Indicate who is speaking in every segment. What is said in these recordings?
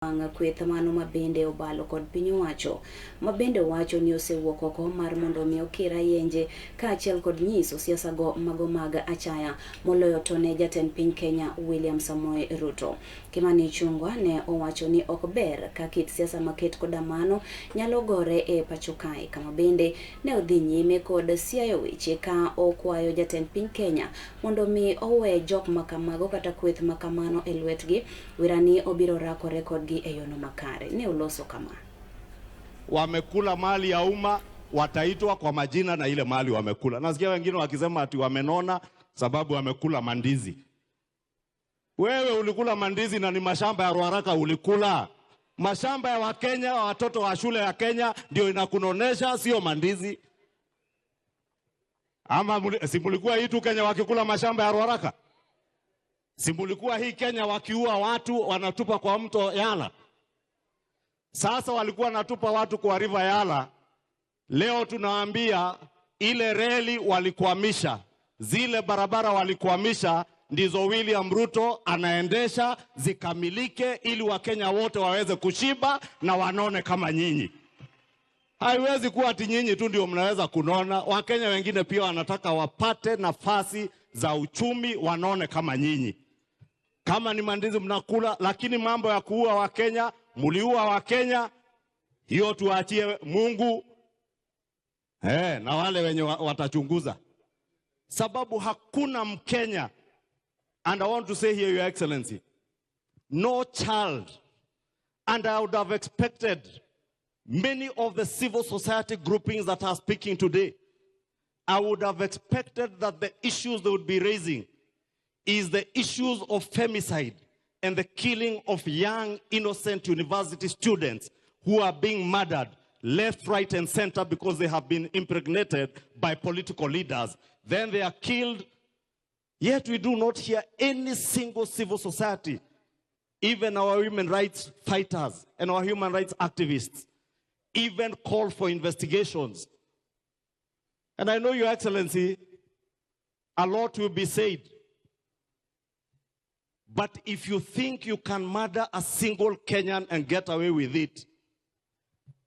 Speaker 1: Wang' kweth mano ma bende obalo kod piny owacho ma bende wacho ni osewuok oko mar mondo mi okir ayenje kaachiel kod nyiso siasa go mago mag achaya moloyo to ne jatend piny Kenya William Samoei Ruto. Kimani Ichung'wa ne owacho ni ok ber ka kit siasa maket koda mano nyalo gore e pacho kae, kama bende ne odhi nyime kod siayo weche ka okwayo jatend piny Kenya mondo mi owe jok makamago kata kweth makamano e lwetgi wirani obiro rakore kodgi e yono makare. Ne oloso kama.
Speaker 2: Wamekula mali ya umma, wataitwa kwa majina na ile mali wamekula. Nasikia wengine wakisema ati wamenona sababu wamekula mandizi. Wewe ulikula mandizi na ni mashamba ya Ruaraka ulikula. Mashamba ya Wakenya, watoto wa shule ya Kenya ndio inakunonesha, sio mandizi. Ama si mulikuwa hii tu Kenya wakikula mashamba ya Ruaraka? Si mulikuwa hii Kenya wakiua watu wanatupa kwa mto Yala? Sasa walikuwa wanatupa watu kwa River Yala. Leo tunaambia ile reli walikwamisha, zile barabara walikwamisha, ndizo William Ruto anaendesha zikamilike, ili Wakenya wote waweze kushiba na wanone kama nyinyi. Haiwezi kuwa ati nyinyi tu ndio mnaweza kunona. Wakenya wengine pia wanataka wapate nafasi za uchumi, wanone kama nyinyi. Kama ni mandizi mnakula, lakini mambo ya kuua Wakenya, muliua Wakenya, hiyo tuachie Mungu na wale wenye watachunguza, sababu hakuna Mkenya, and I want to say here, Your Excellency, no child, and I would have expected many of the civil society groupings that are speaking today, I would have expected that the issues they would be raising is the issues of femicide and the killing of young, innocent university students who are being murdered left, right, and center because they have been impregnated by political leaders. Then they are killed. Yet we do not hear any single civil society, even our human rights fighters and our human rights activists, even call for investigations. And I know, Your Excellency, a lot will be said. But if you think you can murder a single Kenyan and get away with it,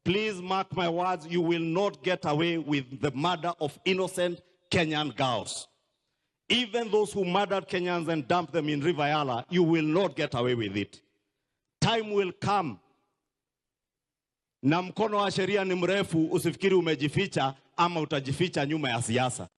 Speaker 2: please mark my words, you will not get away with the murder of innocent Kenyan girls. Even those who murdered Kenyans and dumped them in River Yala, you will not get away with it. Time will come. Na mkono wa sheria ni mrefu, usifikiri umejificha ama utajificha nyuma ya siasa.